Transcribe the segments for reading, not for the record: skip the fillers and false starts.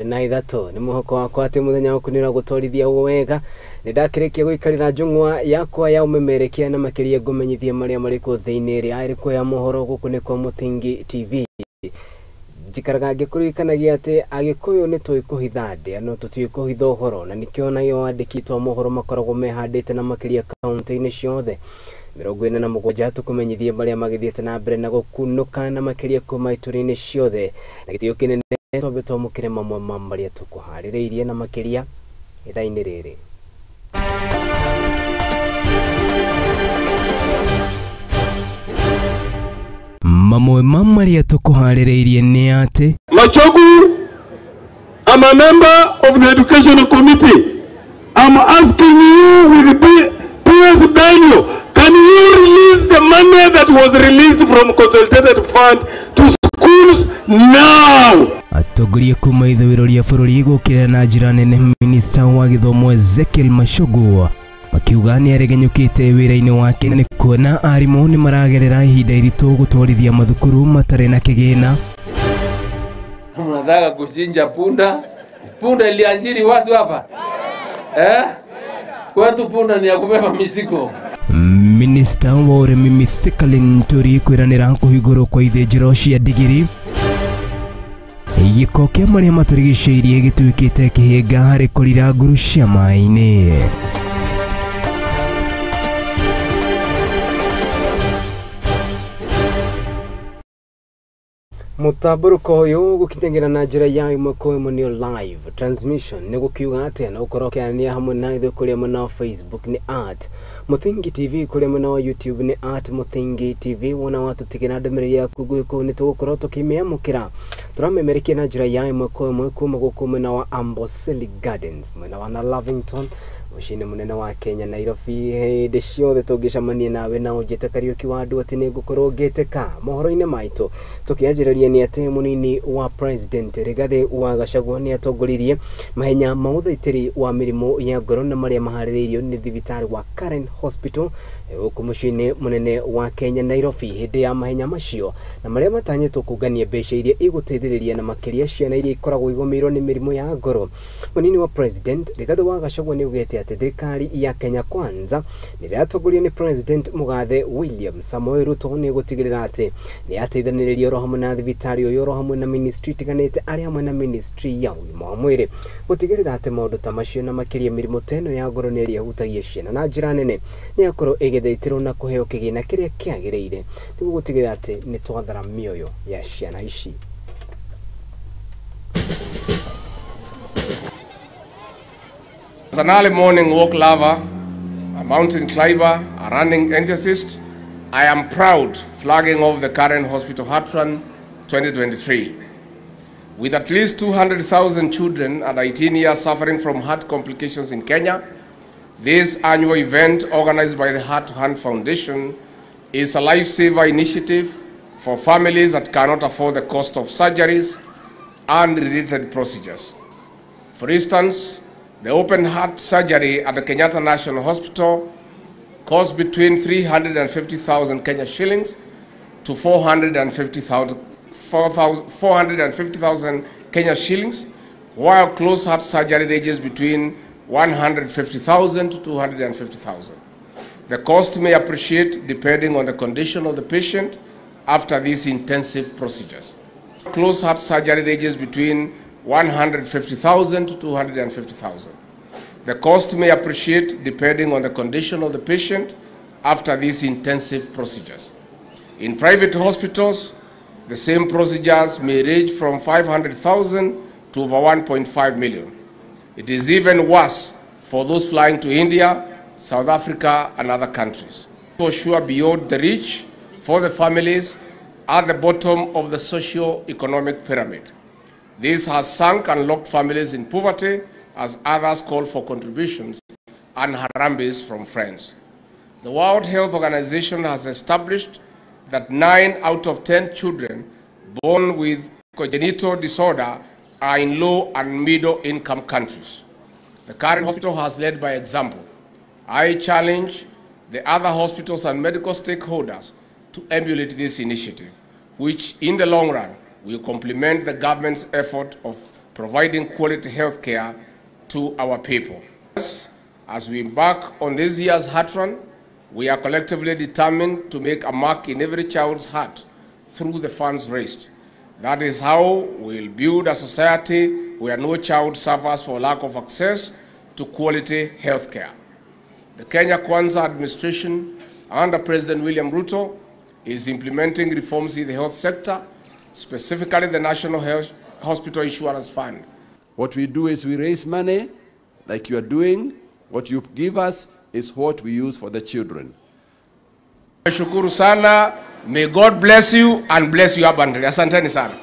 Na ithatũ nĩ mwĩhoko wakwa atĩ mũthenya waku nĩ ũragũtwarithia wega. Nĩ ndakĩrĩkia gũikarĩra njũng'wa yakwa ya ũmemerekia na makĩria ngũmenyithie marĩa marĩ kuo thĩinĩ ĩrĩa ĩrĩ kuo ya mohoro gũkũ nĩ kwa Mũthingi TV. Njikaraga ngĩkũririkanagia atĩ Agĩkũyũ nĩ tũĩ kũhitha ndĩa no tũtiũĩ kũhitha ũhoro, na nĩkĩo nayo andĩki a mohoro makoragwo mehandĩte na makĩria kaunti-inĩ ciothe 47 tũkũmenyithie marĩa magĩthiĩte na mbere na gũkunũka na makĩria kuma ituri-inĩ ciothe. Na gĩtĩo kĩnene twambe twamũkĩre mamwe ma marĩa tũkũharĩrĩirie na makĩria ithaa-inĩ rĩrĩ. Mamwe ma marĩa tũkũharĩrĩirie nĩ atĩ Machogu, I'm a member of the Educational Committee. I'm asking you with PS Bello, can you release the money that was released from Consolidated Fund to schools now? Atongoria kuma ithũĩro rĩa bũrũri gũkĩra na njĩra nene minista wa gĩthomo Ezekiel Machogu makiuga nĩ aregenyũkĩte wĩra-inĩ wake na nĩ kuona arimũ nĩ maragerera ihinda iritũ gũtwarithia mathukuru matarĩ na kĩgĩna. Mnataka kuchinja punda? Punda iliajiri watu hapa? Kwetu punda ni ya kubeba mizigo. Minista wa ũrĩmi Mithika Linturi kwĩranĩra kũhingũrwo kwa ithĩnjĩro cia ndigiri. Gĩko kĩa marĩa matũrigicĩirie gĩtuĩkĩte kĩhĩnga harĩ kũrira nguru cia maĩ-inĩ. Mũtambũrũko ũyũ gũkinyanĩra na njĩra ya ĩmwe kwa ĩmwe nĩyo live transmission nĩ gũkiuga atĩa na ũkorwo ũkĩaranĩria hamwe na ithuĩ kũrĩa mwena wa Facebook nĩ at Mũthingi TV, kũrĩa mwena wa YouTube nĩ at Mũthingi TV. Wona watũtigĩra ndũmĩrĩri yaku ngũĩ kũu nĩ tũgũkorwo tũkĩmĩamũkĩra. Tũramemerekia na njĩra ya ĩmwe kwa ĩmwe kuma gũkũ mwena wa Amboseli Gardens, mwena wa Lavington, mũciĩ-inĩ mũnene wa Kenya Nairobi. Hĩndĩ ciothe tũngĩcemania nawe na ũnjĩte Kariũki wa andũ atĩ nĩ ngũkorwo ngĩtĩka mohoro-inĩ maitũ. Tũkĩanjĩrĩria nĩ atĩ mũnini wa President Rigathĩ wa Gachagua nĩ atongoririe mahenya ma ũthaitĩri wa mĩrimũ ya ngoro na marĩa maharĩrĩirio nĩ thibitarĩ wa Karen Hospital gũkũ mũciĩ-inĩ mũnene wa Kenya Nairobi. Hĩndĩ ya mahenya macio na marĩa matanyĩtwo kũngania mbeca iria igũteithĩrĩria na makĩria ciana iria ikoragwo igũmĩirwo nĩ mĩrimũ ya ngoro, mũnini wa President Rigathĩ wa Gachagua nĩ augĩte atĩ thirikari ya Kenya Kwanza nĩratongorio nĩ President Mũgathe William Samoei Ruto nĩ gũtigĩrĩra atĩ nĩ yateithanĩrĩria oro hamwe na thibitarĩ ũyũ oro hamwe na ministry itiganĩte arĩ hamwe na ministry ya ũgima wa mwĩrĩ gũtigĩrĩra atĩ maũndũ ta macio na makĩria mĩrimũ ta ĩno ya ngoro nĩ ĩrĩa ĩhutagia ciana na njĩra nene nĩ yakorwo ĩgĩthaitĩrwo na kũheo kĩgĩna kĩrĩa kĩagĩrĩire nĩguo gũtigĩrĩra atĩ nĩ twathara mĩoyo ya ciana ici. As an early morning walk lover, a mountain climber, a running enthusiast, I am proud flagging off the Karen Hospital Heart Run 2023. With at least 200,000 children under 18 years suffering from heart complications in Kenya, this annual event organized by the Heart to Hand Foundation is a lifesaver initiative for families that cannot afford the cost of surgeries and related procedures. For instance, the open heart surgery at the Kenyatta National Hospital costs between 350,000 Kenya shillings to 450,000 Kenya shillings, while closed heart surgery ranges between 150,000 to 250,000. The cost may appreciate depending on the condition of the patient after these intensive procedures. Closed heart surgery ranges between 150,000 to 250,000. The cost may appreciate depending on the condition of the patient after these intensive procedures. In private hospitals, the same procedures may range from 500,000 to over 1.5 million. It is even worse for those flying to India, South Africa, and other countries. For sure, beyond the reach for the families at the bottom of the socio-economic pyramid. This has sunk and locked families in poverty as others call for contributions and harambees from friends. The World Health Organization has established that 9 out of 10 children born with congenital disorder are in low and middle income countries. The Karen Hospital has led by example. I challenge the other hospitals and medical stakeholders to emulate this initiative, which in the long run will complement the government's effort of providing quality health care to our people. As we embark on this year's Heart Run, we are collectively determined to make a mark in every child's heart through the funds raised. That is how we'll build a society where no child suffers for lack of access to quality health care. The Kenya Kwanza administration under President William Ruto is implementing reforms in the health sector, specifically the National Health Hospital Insurance Fund. What we do is we raise money, like you are doing. What you give us is what we use for the children. Shukuru sana. May God bless you and bless you abundantly. Asanteni sana.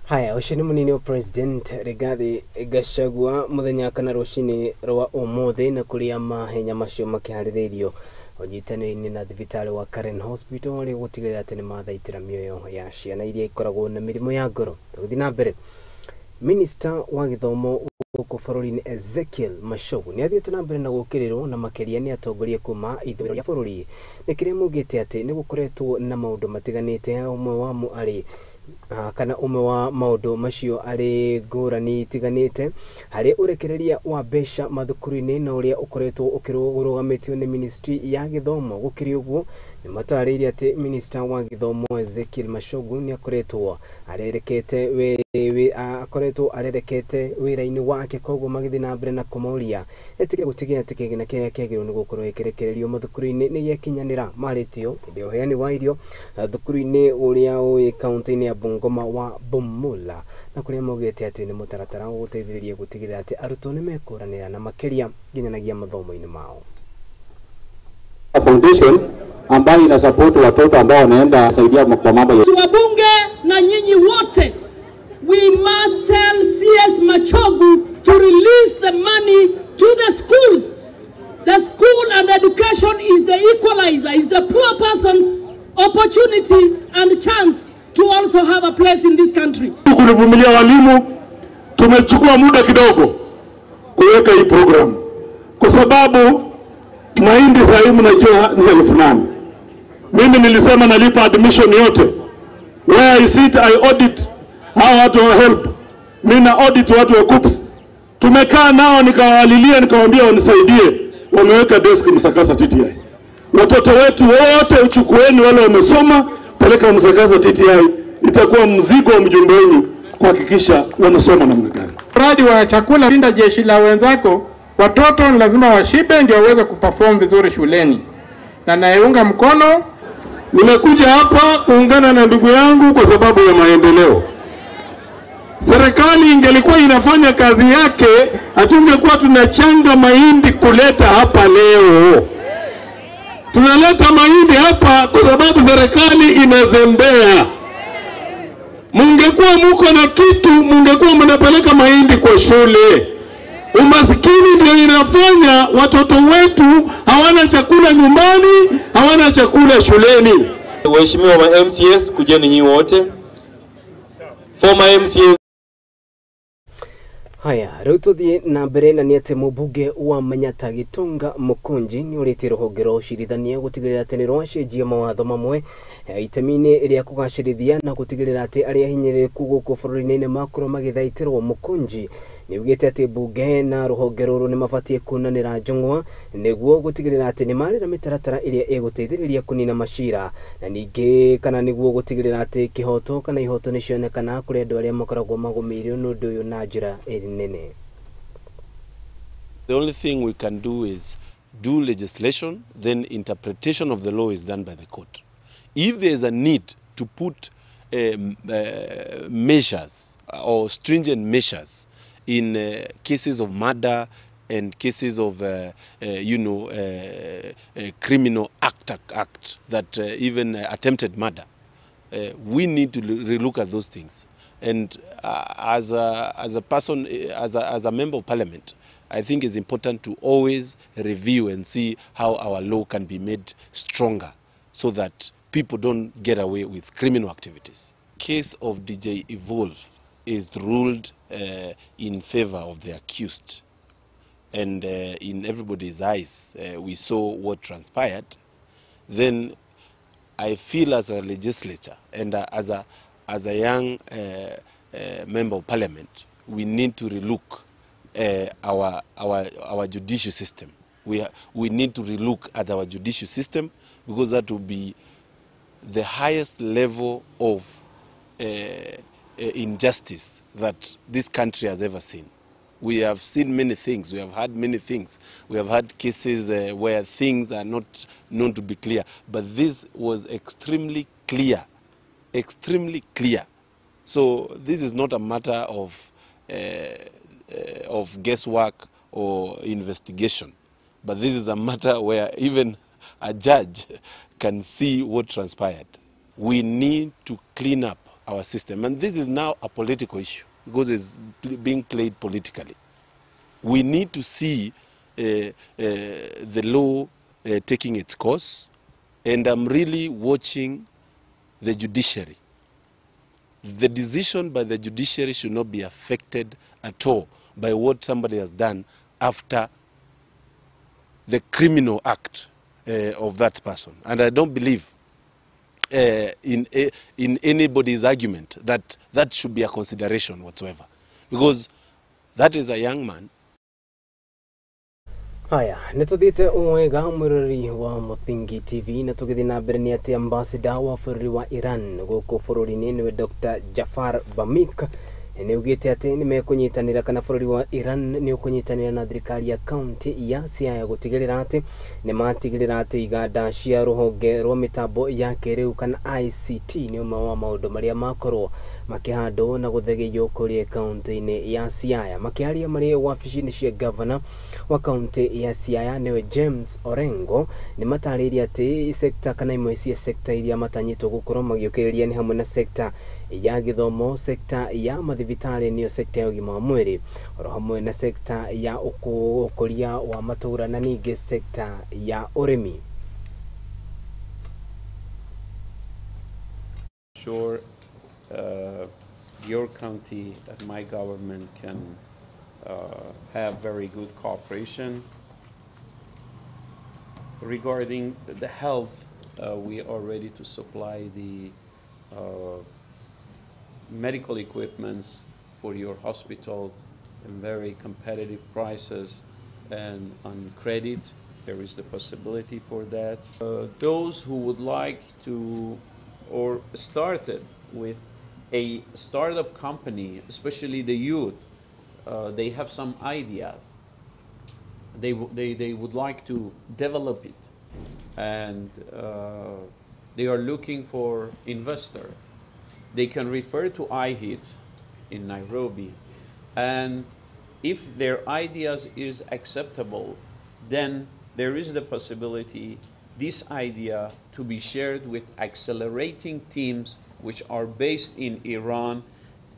Haya, ũcio nĩ mũnini wa President Rigathi Gachagua mũthenya kana rũcinĩ rwa ũmũthĩ na kũrĩa mahenya macio makĩharĩrĩirio ũnyitanĩri-inĩ na thibitarĩ wa Karen Hospital ũrĩa gũtigĩrĩra atĩ nĩ mathaitĩra mĩoyo ya ciana iria ikoragwo na mĩrimũ ya ngoro. Tũgĩthiĩ na mbere, Minister wa gĩthomo gũkũ bũrũri-inĩ Ezekiel Machogu nĩ athiĩte na mbere na gũkĩrĩrwo na makĩria nĩ atongoria kuma ithũĩro rĩa bũrũri nĩ kĩrĩa maugĩte atĩ nĩ gũkoretwo na maũndũ matiganĩte, ũmwe wamo arĩ kana ũmwe wa maũndũ macio arĩ ngũrani itiganĩte harĩ ũrekereria wa mbeca mathukuru-inĩ na ũrĩa ũkoretwo ũkĩrũgamĩtio nĩ ministry ya gĩthomo. Gũkĩrĩ ũguo nĩ matarĩirie atĩ minister wa gĩthomo Ezekiel Machogu nĩ akoretwo arerekete wĩra-inĩ wake, koguo magĩthiĩ na mbere na kũmoria etĩkĩre gũtigĩrĩra atĩ kĩgĩna kĩrĩa kĩagĩrĩirwo nĩ gũkorwo gĩkĩrekererio mathukuru-inĩ nĩ gĩakinyanĩra. Marĩtio hĩndĩ ya ũheani wa irio thukuru-inĩ ũrĩa wĩ kaunti-inĩ ya Bungoma wa Bumula, na kũrĩa maugĩte atĩ nĩ mũtaratara wa gũteithĩrĩria gũtigĩrĩra atĩ arutwo nĩ mekũranĩra na makĩria nginyanagia mathomo-inĩ mao. Foundation ambayo ina support watoto ambao wanaenda saidia kwa mambo ya wabunge na nyinyi wote, we must tell CS Machogu to release the money to the schools. The school and education is the equalizer, is the poor person's opportunity and chance to also have a place in this country. Kulivumilia walimu, tumechukua muda kidogo kuweka hii program kwa sababu mahindi sasa hivi mnajua ni 8,000. Mimi nilisema nalipa admission yote. Where I sit I audit hao watu wa help. Mimi na audit watu wa KUPS. Tumekaa nao nikawalilia nikawaambia wanisaidie. Wameweka desk Msakasa TTI. Watoto wetu wote uchukueni wale wamesoma, peleka Msakasa TTI, itakuwa mzigo wa mjumbe wenu kuhakikisha wanasoma namna gani. Mradi wa chakula linda jeshi la wenzako, watoto lazima washibe ndio waweze kuperform vizuri shuleni. Na naiunga mkono. Nimekuja hapa kuungana na ndugu yangu kwa sababu ya maendeleo. Serikali ingelikuwa inafanya kazi yake, hatungekuwa tunachanga mahindi kuleta hapa leo. Tunaleta mahindi hapa kwa sababu serikali inazembea. Mungekuwa muko na kitu, mungekuwa mnapeleka mahindi kwa shule. Umasikini ndio inafanya watoto wetu hawana chakula nyumbani, hawana chakula shuleni. Waheshimiwa wa MCS, kujeni nyinyi wote. Former MCS. Haya, rĩu tũthiĩ na mbere na nĩ atĩ mũmbunge wa Manyatta Gitonga Mũkũnji nĩ ũrĩtie rũhonge rwa ũcirithania gũtigĩrĩra atĩ nĩ rwacenjia mawatho mamwe itemi-inĩ rĩa kũgacĩrithia na gũtigĩrĩra atĩ arĩa hinyĩrĩrĩku gũkũ bũrũri-inĩ nĩ makorwo magĩthaitĩrwo. Mũkũnji nĩ augĩte atĩ mbunge na rũhonge rũrũ nĩ mabatiĩ kuonanĩra njũng'wa nĩguo gũtigĩrĩra atĩ nĩ marĩ na mĩtaratara ĩrĩa ĩgũteithĩrĩria kũnina macira na ningĩ kana nĩguo gũtigĩrĩra atĩ kĩhoto kana ihoto nĩ cionekana kũrĩ andũ arĩa makoragwo magũmĩirwo nĩ ũndũ ũyũ na njĩra nene. The only thing we can do is do legislation, then interpretation of the law is done by the court. If there is a need to put measures or stringent measures in cases of murder and cases of criminal act that even attempted murder, we need to relook at those things. And as a person, as a member of parliament, I think it's important to always review and see how our law can be made stronger so that people don't get away with criminal activities. Case of DJ Evolve is ruled in favor of the accused. And in everybody's eyes, we saw what transpired. Then I feel as a legislator and as as a young member of parliament, we need to relook our judicial system. We need to relook at our judicial system, because that will be the highest level of injustice that this country has ever seen. We have seen many things, we have had many things. We have had cases where things are not known to be clear, but this was extremely clear, extremely clear. So this is not a matter of guesswork or investigation, but this is a matter where even a judge can see what transpired. We need to clean up our system, and this is now a political issue because it's being played politically. We need to see the law taking its course, and I'm really watching the judiciary. The decision by the judiciary should not be affected at all by what somebody has done after the criminal act of that person. And I don't believe in anybody's argument that that should be a consideration whatsoever, because that is a young man. Haya, nĩtũthiĩte wega mwĩroreri wa Mũthingi TV na tũgĩthiĩ na mbere nĩ atĩ ambassador wa bũrũri wa Iran gũkũ bũrũri-inĩ nĩwe Dr. Jafar Bamik nĩ augĩte atĩ nĩ mekũnyitanĩra kana bũrũri wa Iran nĩ ũkũnyitanĩra na thirikari ya kaunti ya Siaya gũtigĩrĩra atĩ nĩ matigĩrĩra atĩ iganda cia rũhonge rwa mĩtambo ya kĩrĩu kana ICT nĩ ũmwe wa maũndũ marĩa makorwo makĩhandwo na gũthegeio kũrĩa kaunti-inĩ ya Siaya. Makĩaria marĩ wabici-inĩ cia gavana wa kaunti ya Siaya nĩwe James Orengo nĩ matarĩirie atĩ sekta kana imwe cia sekta iria matanyĩtwo gũkorwo magĩũkĩrĩria nĩ hamwe na sekta ya gĩthomo, sekta ya mathibitarĩ nĩyo sekta ya ũgima wa mwĩrĩ, oro hamwe na sekta ya ũkũria wa matũũra na ningĩ sekta ya ũrĩmi. Sure, your county and my government can have very good cooperation. Regarding the health, we are ready to supply the medical equipments for your hospital in very competitive prices and on credit. There is the possibility for that. Those who would like to or started with a startup company, especially the youth, they have some ideas. They would like to develop it, and they are looking for investor. They can refer to IHIT in Nairobi, and if their ideas is acceptable, then there is the possibility this idea to be shared with accelerating teams which are based in Iran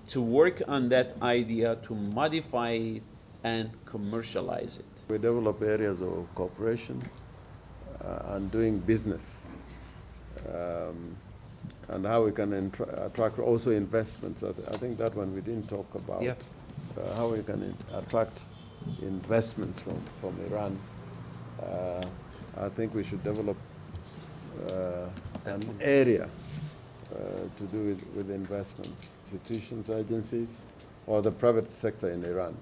to work on that idea, to modify it and commercialize it. We develop areas of cooperation and doing business, and how we can attract also investments. I think that one we didn't talk about. Yeah. How we can attract investments from Iran. I think we should develop an area to do with investments, institutions, agencies, or the private sector in Iran.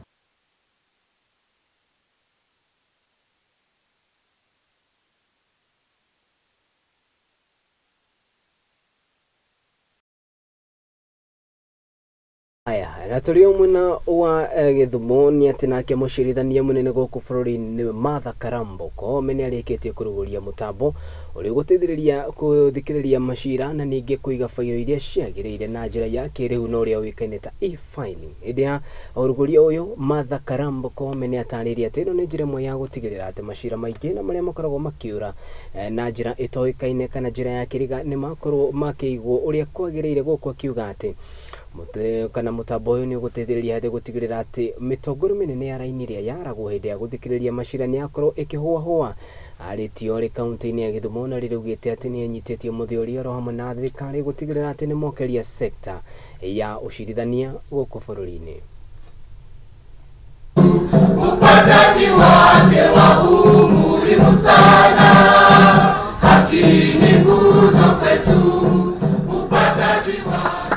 Aya, na tũrĩ o mwena wa Gĩthumo nĩ atĩ nake mũcirithania mũnene gũkũ bũrũri-inĩ nĩwe Martha Karambo Koome nĩ arĩkĩtie kũrugũria mũtambo ũrĩa ũgũteithĩrĩria gũthikĩrĩria macira na ningĩ kũiga bairo iria ciagĩrĩire na njĩra ya kĩrĩu na ũrĩa ũĩkaine ta e-filing. Hĩndĩ ya ũrugũria ũyũ, Martha Karambo Koome nĩ atarĩirie atĩ ĩno nĩ njĩra ĩmwe ya gũtigĩrĩra atĩ macira maingĩ na marĩa makoragwo makĩũra na njĩra ĩtoĩkaine kana njĩra ya kĩriga nĩ makorwo makĩigwo ũrĩa kwagĩrĩire gũkũ, akiuga atĩ kana mũtambo ũyũ nĩ ũgũteithĩrĩria harĩ gũtigĩrĩra atĩ mĩtongoro mĩnene ya raini ĩrĩa yaragwo hĩndĩ ya gũthikĩrĩria macira nĩ yakorwo ĩkĩhũahũa. Arĩtio rĩ kaunti-inĩ ya Gĩthumo na rĩrĩa atĩ nĩ anyitĩtio mũthĩori oro hamwe na thirikari gũtigĩrĩra atĩ nĩ mokeria sekta ya ũcirithania gũkũ bũrũri-inĩ. Upataji wake wa umuhimu sana, haki ni nguzo kwetu. Upataji wake.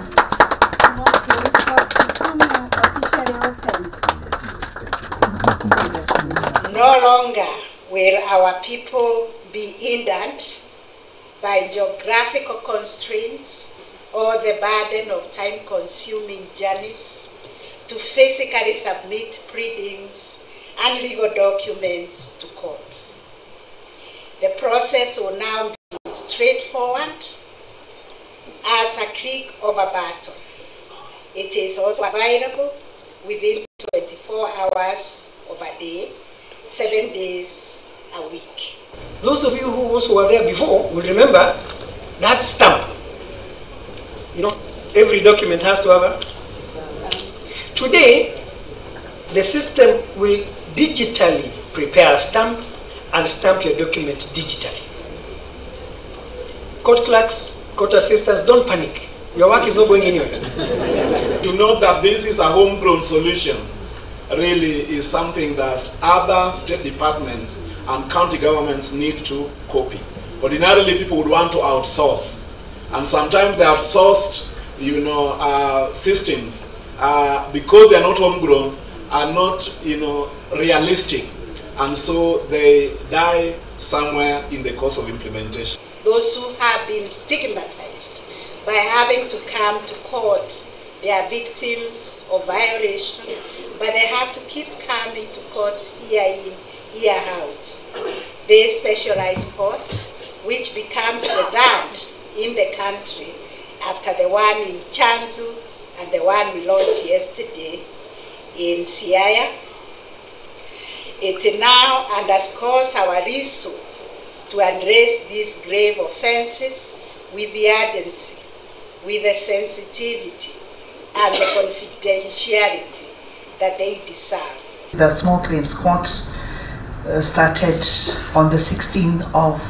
our people be hindered by geographical constraints or the burden of time-consuming journeys to physically submit pleadings and legal documents to court. The process will now be straightforward as a click of a button. It is also available within 24 hours of a day, 7 days a week. Those of you who also were there before will remember that stamp. You know, every document has to have a... Today, the system will digitally prepare a stamp and stamp your document digitally. Court clerks, court assistants, don't panic. Your work is not going anywhere. To know that this is a homegrown solution really is something that other state departments and county governments need to copy. Ordinarily, people would want to outsource. And sometimes they outsourced, you know, systems, because they are not homegrown, are not, you know, realistic. And so they die somewhere in the course of implementation. Those who have been stigmatized by having to come to court, they are victims of violation, but they have to keep coming to court year in, year out. This specialized court, which becomes the third in the country after the one in Chanzu and the one we launched yesterday in Siaya, it now underscores our resolve to address these grave offenses with the urgency, with the sensitivity, and the confidentiality that they deserve. The Small Claims Court started on the 16th of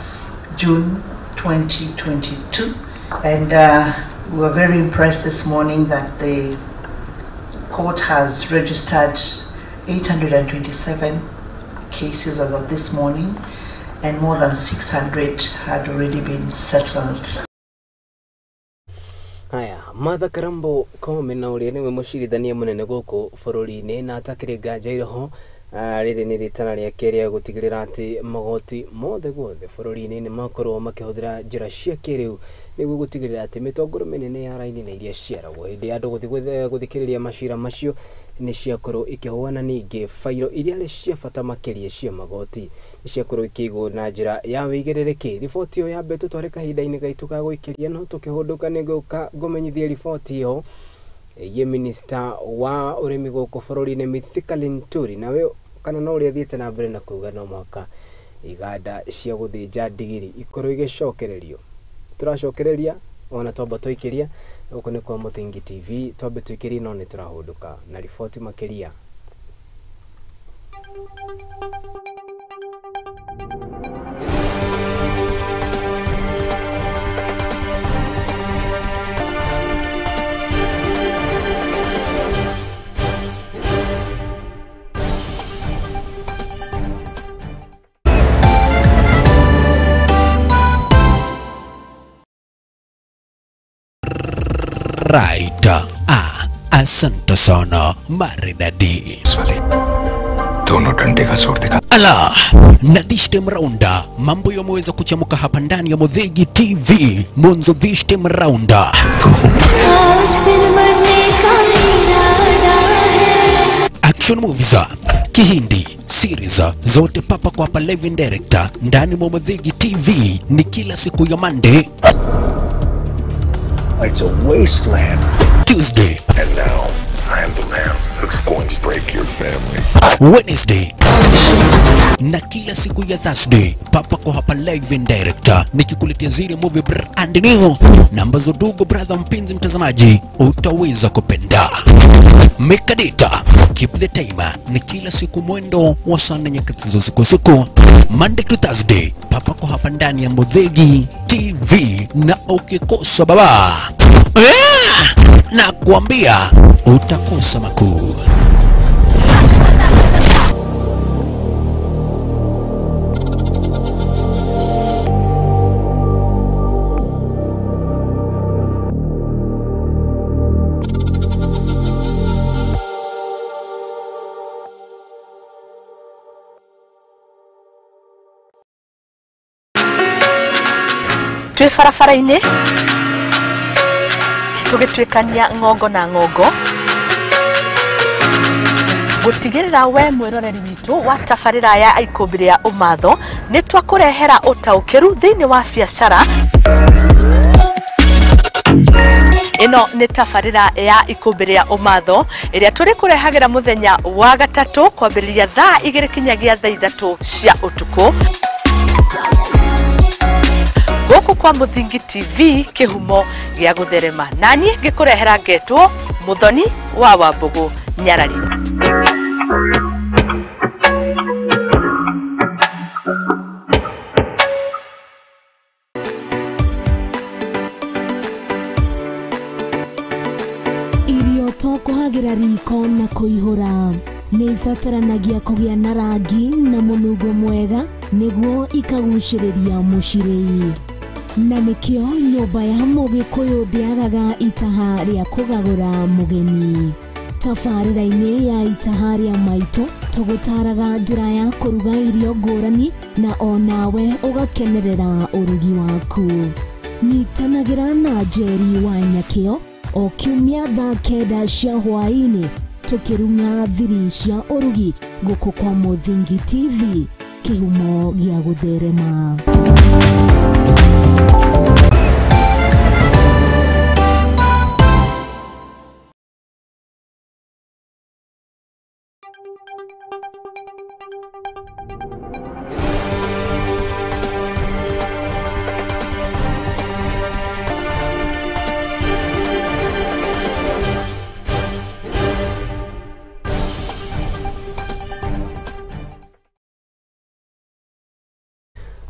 June 2022, and we were very impressed this morning that the court has registered 827 cases as of this morning, and more than 600 had already been settled. Haya, Martha Karambo Koome na ũrĩa nĩwe mũcirithania mũnene gũkũ bũrũri-inĩ na atakĩrĩ nganja iroho rĩrĩ nĩ rĩtana rĩake rĩa gũtigĩrĩra atĩ magoti mothe guothe bũrũri-inĩ nĩ makorwo makĩhũthĩra njĩra cia kĩrĩu nĩguo gũtigĩrĩra atĩ mĩtongoro mĩnene ya raini na iria ciaragwo hĩndĩ ya andũ gũthiĩ gũthikĩrĩria macira macio nĩ ciakorwo ikĩhũa na ningĩ bairo iria arĩ cia bata makĩria cia magoti nĩ ciakorwo ikĩigwo na njĩra ya wĩigĩrĩrĩki. Riboti ĩyo yambe tũtware kahinda-inĩ gaitũ ga gũikĩria no tũkĩhũndũka nĩ ngũka ngũmenyithie riboti ĩyo ĩgiĩ minista wa ũrĩmi gũkũ bũrũri-inĩ Mithika Linturi nawe kana no ũrĩa thiĩte na mbere na kuuga no mwaka iganda cia gũthĩnja ndigiri ikorwo igĩcokererio. Tũracokereria ona twamba tũikĩria gũkũ nĩ kwa Mũthingi TV twambe tũikĩrie no nĩ tũrahũndũka na riboti makĩria. Right. Asante sana maridadi. दोनों डंडे का जोर दिखा. Ala, na this time round mambo yameweza kuchamuka hapa ndani ya Muthigi TV. Mwanzo this time round. Action movies, Kihindi, series zote papa kwa hapa live and direct ndani mwa Muthigi TV ni kila siku ya Monday. It's a wasteland. Tuesday. And now, I am the man who's going to break your family. Wednesday. Na kila siku ya Thursday, papa kwa hapa live and direct nikikuletea zile movie brand new na ambazo dugo brother mpenzi mtazamaji utaweza kupenda. Make data, keep the timer ni kila siku mwendo wa saa nne nyakati za usiku usiku, Monday to Thursday, papa kwa hapa ndani ya Muthigi TV na ukikosa baba na kuambia utakosa makuu. Twĩ barabara-inĩ tũgĩtuĩkania ng'ongo na ng'ongo gũtigĩrĩra we mwĩroreri witũ wa tabarĩra ya Ikũmbĩ rĩa Ũmatho nĩ twakũrehera ũtaũkĩru thĩinĩ wa biacara. Ĩno nĩ tabarĩra ya Ikũmbĩ rĩa Ũmatho ĩrĩa tũrĩkũrehagĩra mũthenya wa gatatũ kwambĩrĩria thaa 2 kinyagia thaa 3 cia ũtukũ gũkũ kwa Mũthingi TV, kĩhumo gĩa gũtherema. Naniĩ ngĩkũrehera ngetwo Mũthoni wa Wambũgũ Nyarari. Irio to kũhagĩra riko na kũihũra nĩ ibataranagia kũgĩa na rangi na mũnungo mwega nĩguo ikagucĩrĩria mũcirĩi, na nĩkĩo nyũmba ya Mũgĩkũyũ ndĩagaga itaha rĩa kũgagũra mũgeni. Tabarĩra-inĩ ya Itaha rĩa Maitũ tũgũtaraga njĩra ya kũruga irio ngũrani na onawe ũgakenerera ũrugi waku. Nyitanagĩra na Njeri wa Nyakĩo o kiumia thaa 9 cia hwaĩ-inĩ tũkĩrung'a thiri cia ũrugi gũkũ kwa Mũthingi TV, kĩhumo gĩa gũtherema.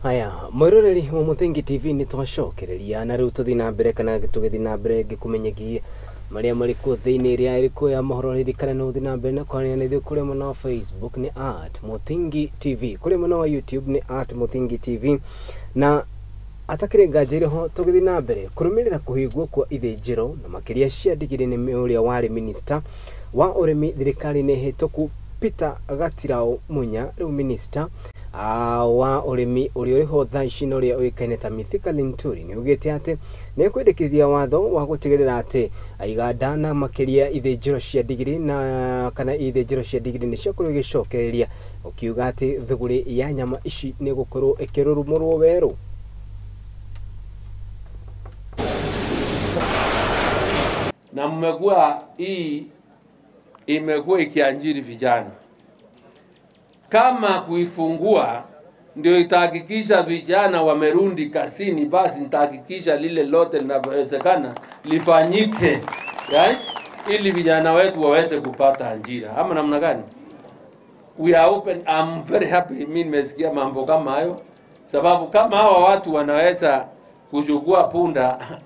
Haya, mwiroreri wa Mũthingi TV nĩ twacokereria na rĩu tũthiĩ na mbere kana tũgĩthiĩ na mbere ngĩkũmenyegie marĩa marĩ kuo thĩinĩ ĩrĩa ĩrĩ kuo ya mohoro. Ririkana no ũthiĩ na mbere na kwaria na ithuĩ kũrĩa mwena wa Facebook nĩ @Mũthingi TV, kũrĩa mwena wa YouTube nĩ @Mũthingi TV. Na atakĩrĩ nganja ĩrĩ ho tũgĩthiĩ na mbere kũrũmĩrĩra kũhingwo kwa ithĩnjĩro na makĩria cia ndigiri nĩ ũrĩa warĩ minista wa ũrĩmi thirikari-inĩ hĩtũku Peter Gatirau Munya, rĩu minista wa ũrĩmi ũrĩa ũrĩho thaa ici na ũrĩa ũĩkaine ta Mithika Linturi nĩ augĩte atĩ nĩ ekwendekithia watho wa gũtigĩrĩra atĩ iganda na makĩria ithĩnjĩro cia ndigiri na kana ithĩnjĩro cia ndigiri nĩ ciakorwo igĩcokereria, ũkiuga atĩ thũgũrĩ ya nyama ici nĩ gũkorwo ĩkĩrũrũmũrwo werũ. Na mmekuwa hii imekuwa ikiajiri vijana. Kama kuifungua ndio itahakikisha vijana wamerudi kazini, basi nitahakikisha lile lote linalowezekana lifanyike, right? Ili vijana wetu waweze kupata ajira. Ama namna gani? We are open. I'm very happy mimi nimesikia mambo kama hayo, sababu kama hawa watu wanaweza kuchukua punda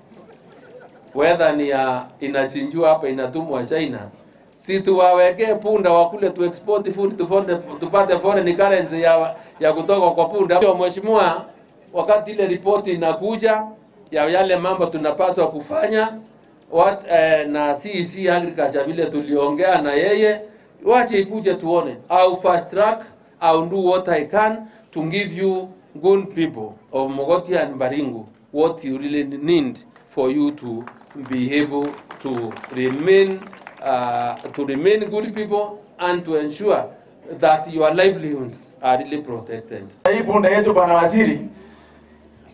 whether ni ya inachinjwa hapa inatumwa China, si tuwawekee punda wakule tu export food tupate foreign currency ya kutoka kwa punda. Mheshimiwa, wakati ile ripoti inakuja ya yale mambo tunapaswa kufanya na CEC Agriculture vile tuliongea na yeye, wache ikuje tuone. Au fast track, I'll do what I can to give you good people of Mogotio and Baringo what you really need for you to be able to remain good people and to ensure that your livelihoods are really protected. Hii punda yetu bwana waziri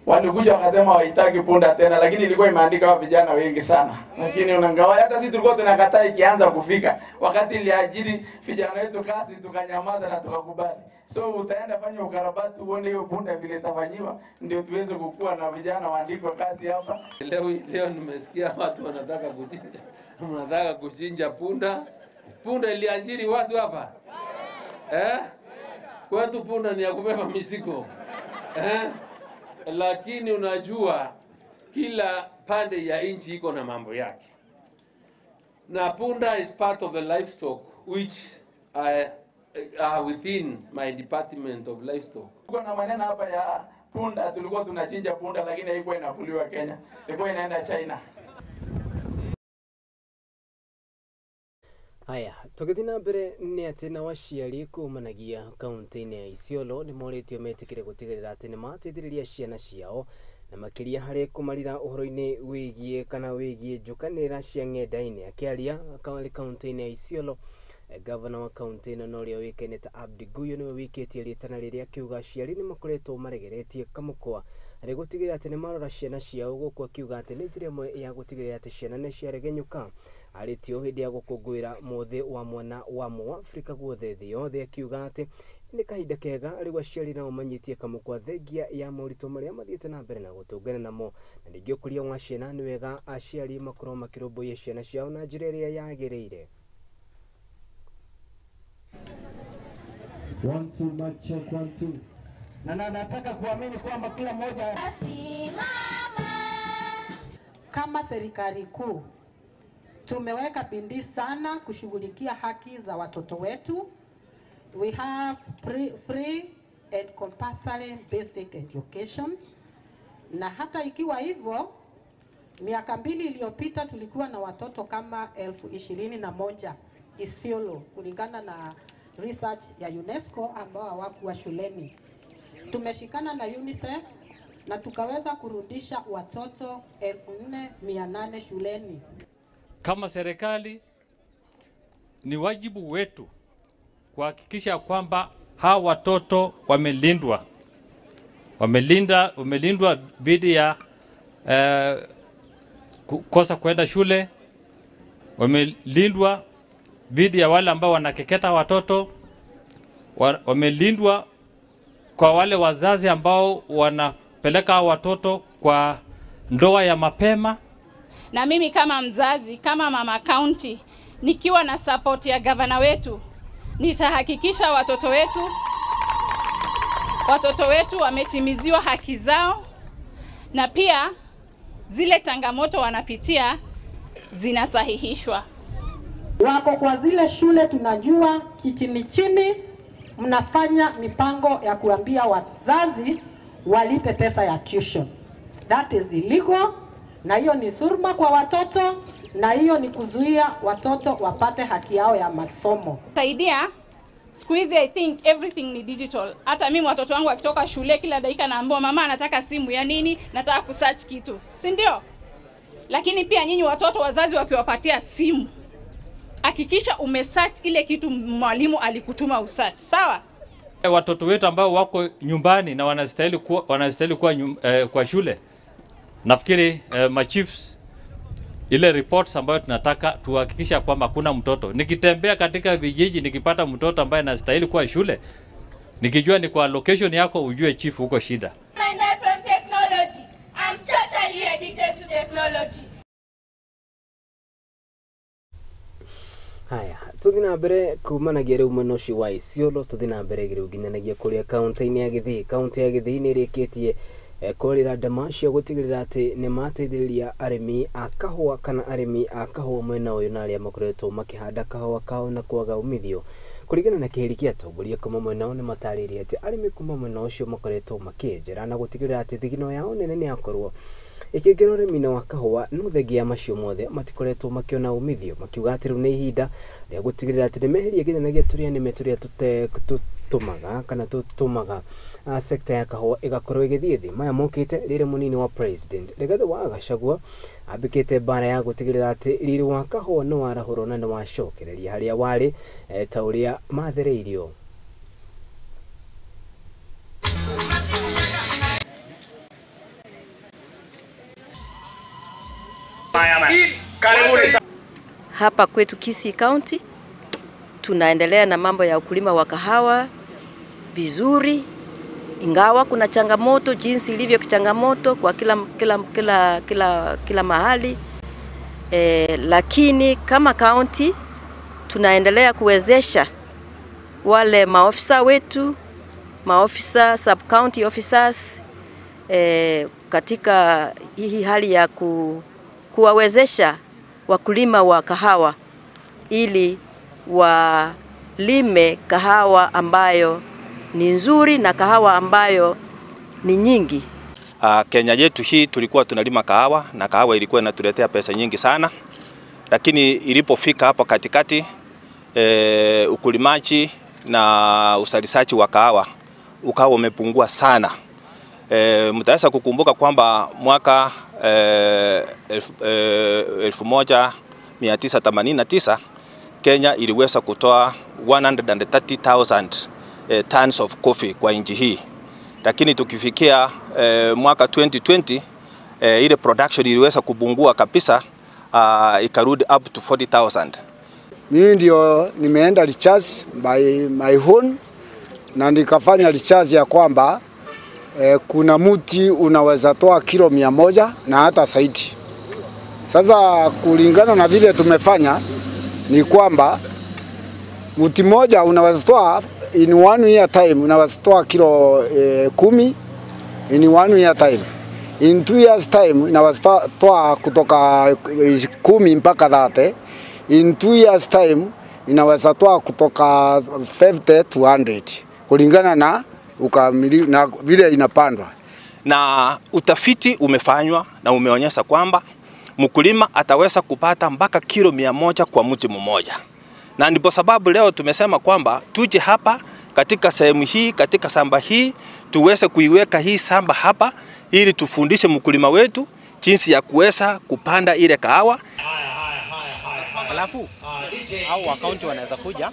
walikuja wakasema hawahitaki punda tena, lakini ilikuwa imeandika vijana wengi sana. Lakini unangawa hata sisi tulikuwa tunakataa ikianza kufika. Wakati iliajiri vijana wetu kazi tukanyamaza na tukakubali. So utaenda fanya ukarabati uone hiyo punda vile itafanyiwa ndio tuweze kukua na vijana waandikwe kazi hapa. Leo nimesikia watu wanataka kuchinja. Wanataka kuchinja punda. Punda iliajiri watu hapa. Eh? Kwetu punda ni ya kubeba mizigo. Eh? Lakini unajua kila pande ya nchi iko na mambo yake. Na punda is part of the livestock which are within my department of livestock. Kuna maneno hapa ya punda, tulikuwa tunachinja punda lakini haikuwa inakuliwa Kenya. Ilikuwa inaenda China. Haya, tũgĩthiĩ na mbere nĩ atĩ nao aciari kumanagia kaunti-inĩ ya Isiolo nĩ morĩtio metĩkĩre gũtigĩrĩra atĩ nĩ mateithĩrĩria ciana ciao na makĩria harĩ kũmarira ũhoro-inĩ wĩgiĩ kana wĩgiĩ njũkanĩrĩra cia ng'enda-inĩ. Akĩaria kaunti-inĩ ya Isiolo, gavana wa kaunti ĩno na ũrĩa ũĩkaine ta Abdi Guyo nĩwe wĩkĩtie rĩtana rĩrĩa akiuga aciari nĩ makoretwo maregeretie kamũkwa harĩ gũtigĩrĩra atĩ nĩ marora ciana ciao, gũkũ akiuga atĩ nĩ njĩra ĩmwe ya gũtigĩrĩra atĩ ciana nĩ ciaregenyũka. Arĩtio hĩndĩ ya gũkũngũĩra mũthĩ wa mwana wa Mũafrika guothe thĩ yothe, akiuga atĩ nĩ kahinda kega rĩu aciari nao manyitie kamũkwa thengia ya moritũ marĩa mathiĩte na mbere na gũtũngana namo, na ningĩ ũkũria wa ciana nĩ wega aciari makorwo makĩrũmbũiya ciana ciao na njĩra ĩrĩa yagĩrĩire. 1 2 mic check 1 2. Na nataka kuamini kwamba kila mmoja. Kama serikali kuu tumeweka bidii sana kushughulikia haki za watoto wetu. We have free and compulsory basic education. Na hata ikiwa hivyo, miaka 2 iliyopita tulikuwa na watoto kama 21,000 Isiolo, kulingana na research ya UNESCO, ambao hawakuwa shuleni. Tumeshikana na UNICEF na tukaweza kurudisha watoto 4,800 shuleni. Kama serikali ni wajibu wetu kuhakikisha kwamba hawa watoto wamelindwa. Wamelindwa dhidi ya kukosa kwenda shule, wamelindwa dhidi ya wale ambao wanakeketa watoto, wamelindwa kwa wale wazazi ambao wanapeleka watoto kwa ndoa ya mapema. Na mimi kama mzazi, kama mama county, nikiwa na support ya gavana wetu, nitahakikisha watoto wetu wametimiziwa haki zao, na pia zile changamoto wanapitia zinasahihishwa. Wako kwa zile shule tunajua kichini chini mnafanya mipango ya kuambia wazazi walipe pesa ya tuition. That is illegal, na hiyo ni dhulma kwa watoto, na hiyo ni kuzuia watoto wapate haki yao ya masomo. Saidia, siku hizi I think everything ni digital. Hata mimi watoto wangu wakitoka shule kila dakika naambiwa mama anataka simu ya nini, nataka kusearch kitu. Si ndio? Lakini pia nyinyi watoto wazazi wakiwapatia simu, hakikisha umesearch ile kitu mwalimu alikutuma usearch. Sawa? Watoto wetu ambao wako nyumbani na wanastahili kuwa kwa shule. Nafikiri machiefs, ile reports ambayo tunataka tuhakikisha kwamba kuna mtoto. Nikitembea katika vijiji nikipata mtoto ambaye anastahili kuwa shule, nikijua ni kwa location yako, ujue chief huko shida. From technology. I'm totally addicted to technology. Haya, tuthi na mbere kumanagia riu mwena ucio wa Isiolo, tuthi na mbere riu nginyanagia kuria kaunti-inĩ ya Githii. Kaunti ya Githii nĩ ĩrĩkĩtie kũrĩra ndama cia gũtigĩrĩra atĩ nĩ mateithĩrĩria arĩmi a kahũa kana arĩmi a kahũa mwena ũyũ na arĩa makoretwo makĩhanda kahũa kao na kwaga umithio. Kũringana na kĩheri kĩa atongoria kuma mwena ũyũ nĩ matarĩirie atĩ arĩmi kuma mwena ũcio makoretwo makĩenjera na gũtigĩrĩra atĩ thigino yao nene nĩ yakorwo ĩkĩongerera ũrĩmi-inĩ wa kahũa, no thengia macio mothe matikoretwo makĩona umithio, makiuga atĩ rĩu nĩ ihinda rĩa gũtigĩrĩra atĩ nĩmeheria nginyanagia tũrĩa nĩme tũrĩa tũtũmaga kana tũtũmaga sekta ya kahũa ĩgakorwo ĩgĩthiĩ thĩ. Maya mokĩte rĩrĩ mũnini wa president Rigathĩ wa Gachagua ambĩkĩte mbara ya gũtigĩrĩra atĩ riri wa kahũa nĩ warahũrwo na nĩ wacokereria harĩa warĩ ta ũrĩa mathereirio. Hapa kwetu Kisii County tunaendelea na mambo ya ukulima wa kahawa vizuri, ingawa kuna changamoto jinsi ilivyo changamoto kwa kila mahali, lakini kama county tunaendelea kuwezesha wale maofisa wetu, maofisa sub county officers, katika hii hali ya kuwawezesha wakulima wa kahawa ili walime kahawa ambayo ni nzuri na kahawa ambayo ni nyingi. Kenya yetu hii tulikuwa tunalima kahawa na kahawa ilikuwa inatuletea pesa nyingi sana, lakini ilipofika hapo katikati ukulimaji na usalishaji wa kahawa ukawa umepungua sana. Mtaweza kukumbuka kwamba mwaka 1989 Kenya iliweza kutoa 130,000 tons of coffee kwa nchi hii. Lakini tukifikia mwaka 2020 ile production iliweza kupungua kabisa, ikarudi up to 40,000. Mimi ndio nimeenda research by my own na nikafanya research ya kwamba kuna muti unaweza toa kilo 100 na hata zaidi. Sasa kulingana na vile tumefanya ni kwamba muti moja unaweza toa in 1 year time, unaweza toa kilo 10 in 1 year time. In 2 years time unaweza toa kutoka 10 mpaka 30. In 2 years time inaweza toa kutoka 50 to 100 kulingana na ukamili na vile inapandwa. Na utafiti umefanywa na umeonyesha kwamba mkulima ataweza kupata mpaka kilo 100 kwa mti mmoja. Na ndipo sababu leo tumesema kwamba tuje hapa katika sehemu hii, katika samba hii, tuweze kuiweka hii samba hapa ili tufundishe mkulima wetu jinsi ya kuweza kupanda ile kahawa. Alafu au akaunti wanaweza kuja.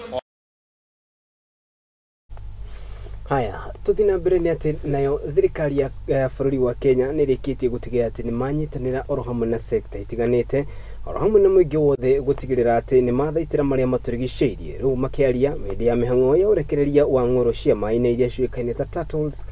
Haya, tuthi na mbere ni ati nayo thirikari ya bũrũri wa Kenya nĩ ĩrĩkĩtie gũtigĩrĩra atĩ nĩ manyitanĩra oro hamwe na sekta itiganĩte oro hamwe na mũingĩ wothe gũtigĩrĩra atĩ nĩ mathaitĩra marĩa matũrigicĩirie. Rĩu makĩaria hĩndĩ ya mĩhang'o ya ũrekereria wa ng'oro cia maĩ-inĩ iria ciũĩkaine ta turtles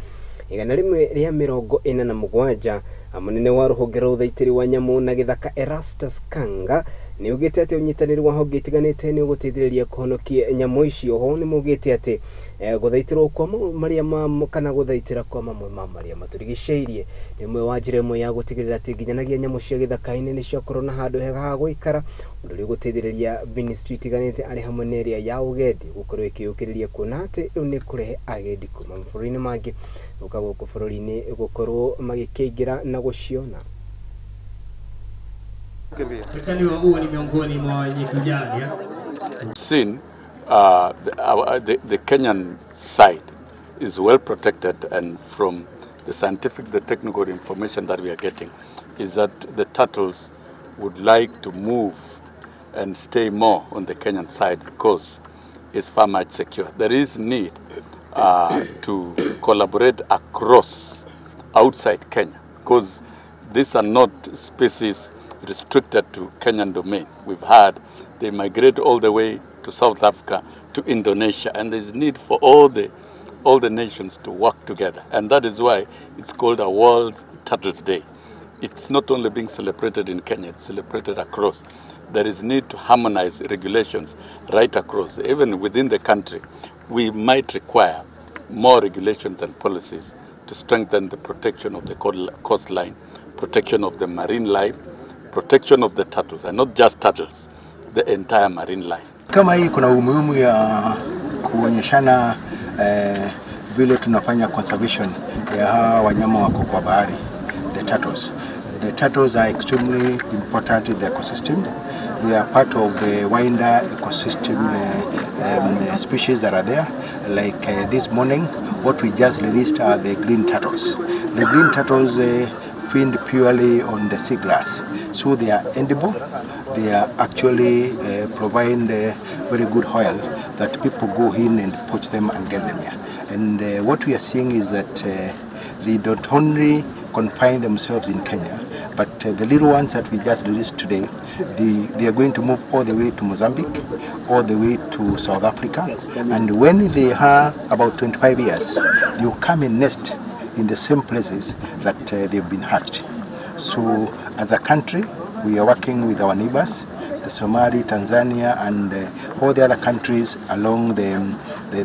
147, mũnene wa rũhonge rwa ũthaitĩri wa nyamũ na gĩthaka Erastus Kanga nĩ augĩte atĩ ũnyitanĩri wa honge itiganĩte nĩ ũgũteithĩrĩria kũhonokia nyamũ icio. Ho nĩ maugĩte atĩ gũthaitĩrwo kwa marĩa ma kana gũthaitĩra kwa mamwe ma marĩa matũrigicĩirie nĩ ũmwe wa njĩra ĩmwe ya gũtigĩrĩra atĩ nginyanagia nyamũ cia gĩthaka-inĩ nĩ ciakorwo na handũ hega ha gũikara, ũndũ ũrĩa ũgũteithĩrĩria ministry itiganĩte arĩ hamwe na ĩrĩa ya ũgendi gũkorwo ĩkĩyũkĩrĩria kuona atĩ rĩu nĩ kũrehe agendi kuma mabũrũri-inĩ mangĩ gũka gũkũ bũrũri-inĩ gũkorwo magĩkĩingĩra na gũciona. Seen the Kenyan side is well protected, and from the scientific, the technical information that we are getting is that the turtles would like to move and stay more on the Kenyan side because it's far much secure. There is need to collaborate across outside Kenya, because these are not species restricted to Kenyan domain. We've had they migrate all the way to South Africa, to Indonesia, and there's need for all the nations to work together. And that is why it's called a World Turtles Day. It's not only being celebrated in Kenya, it's celebrated across. There is need to harmonize regulations right across. Even within the country, we might require more regulations and policies to strengthen the protection of the coastline, protection of the marine life, protection of the turtles, and not just turtles, the entire marine life. Kama hii kuna umuhimu ya kuonyeshana vile tunafanya conservation ya hawa wanyama wako kwa bahari, the turtles. The turtles are extremely important in the ecosystem. They are part of the wider ecosystem species that are there. Like this morning, what we just released are the green turtles. The green turtles feed purely on the seagrass, so they are edible. They are actually providing very good oil that people go in and poach them and get them here. And what we are seeing is that they don't only confine themselves in Kenya, but the little ones that we just released today, they are going to move all the way to Mozambique, all the way to South Africa. And when they are about 25 years, they will come and nest in the same places that they've been hatched. So as a country, we are working with our neighbors, the Somali, Tanzania, and all the other countries along the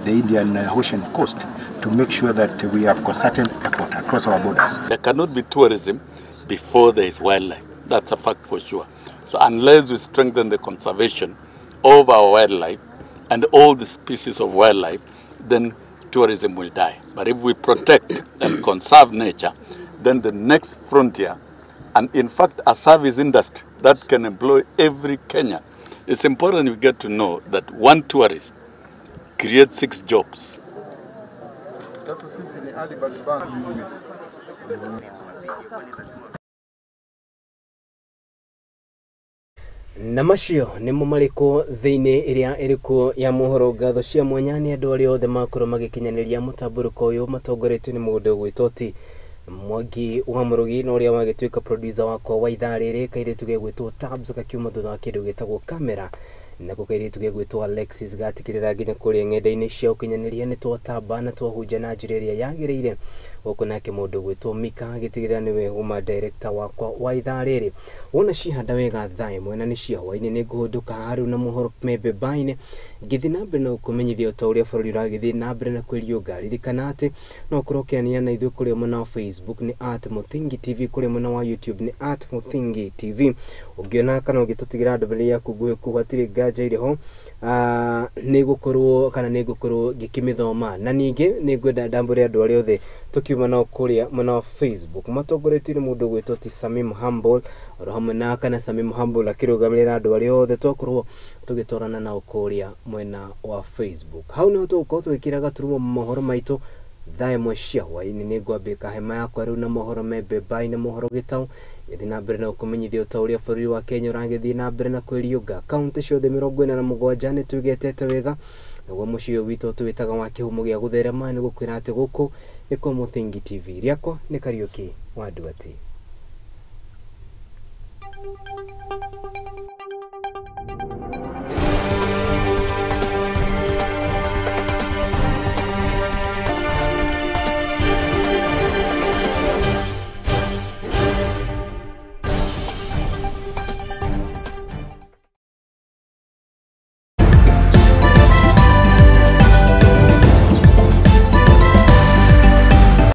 Indian Ocean coast to make sure that we have concerted effort across our borders. There cannot be tourism before there is wildlife. That's a fact for sure. So unless we strengthen the conservation of our wildlife and all the species of wildlife, then tourism will die. But if we protect and conserve nature, then the next frontier, and in fact a service industry that can employ every Kenyan. It's important we get to know that one tourist creates 6 jobs. Sasa sisi ni Ali Balban. Na macio nĩmo marĩkũ thĩinĩ ĩrĩa ĩrĩkuo ya mohoro. Ngatho cia mwanya nĩ andũ arĩa othe makorwo magĩkinyanĩria mũtambũrũko ũyũ matongoretio nĩ mũndũ ũgwĩtwo ti Mwangi wa Mũrũgi na ũrĩa wagĩtuĩka producer wakwa wa ithaa rĩrĩ, kairĩtu gegwĩtwo Tabs gakiuma thutha wa kĩndũ gĩtagwo kamera, nako kairĩtu gegwĩtwo Alexis gatigĩrĩra nginya kũrĩa ng'enda-inĩ cia ũkinyanĩria nĩ twatamba na twahunja na njĩra ĩrĩa yagĩrĩire. Gũkũ nake mũndũ ũgwĩtwo Mika agĩtigĩrĩra nĩwe uma director wakwa wa ithaa rĩrĩ. Wona cihanda wega thaa ĩmwe na nĩ cia hwaĩ-inĩ, nĩ ngũhũndũka haru na mohoro membe-bainĩ ngĩthiĩ na mbere na gũkũmenyithia ta ũrĩa bũrũri ũragĩthiĩ na mbere na kwĩriũnga. Ririkana atĩ no ũkorwo ũkĩania na ithuĩ kũrĩa mwena wa Facebook nĩ @MũthingiTV, kũrĩa mwena wa YouTube nĩ @MũthingiTV. Ũngĩona kana ũngĩtũtigĩra ndũmĩrĩri yaku nguhĩ kũu hatirĩ nganja irĩ ho, nĩ gũkorwo kana nĩ ngũkorwo ngĩkĩmĩthoma. Na ningĩ nĩ ngwenda ndambũre andũ arĩa othe tũkiuma nao kũrĩa mwena wa Facebook matongoretio nĩ mũndũ ũgwĩtwo ti Samim Humble, oro hamwe na kana Samim Humble akĩrũgamĩrĩra andũ arĩa othe twakorwo tũgĩtwarana nao kũrĩa mwena wa Facebook. Hau nĩho tũgũkorwo tũgĩkĩra gaturumo mohoro maitũ thaa ĩmwe cia hwaĩ-inĩ. Nĩ ngwambĩka hema yakwa rĩu na mohoro membe-bainĩ na mohoro gĩtaũ gĩthiĩ na mbere na gũkũmenyithia ta ũrĩa bũrũri wa Kenya ũragĩthiĩ na mbere na kwĩriũnga. Kaunti ciothe 47 nĩ tũigetete wega, naguo mũciĩ ũyũ witũ tũwĩtaga wa kĩhumo gĩa gũtherema. Nĩ gũkwĩra atĩ gũkũ nĩ kwa Mũthingi TV, rĩakwa nĩ Kariũki wa Nduati.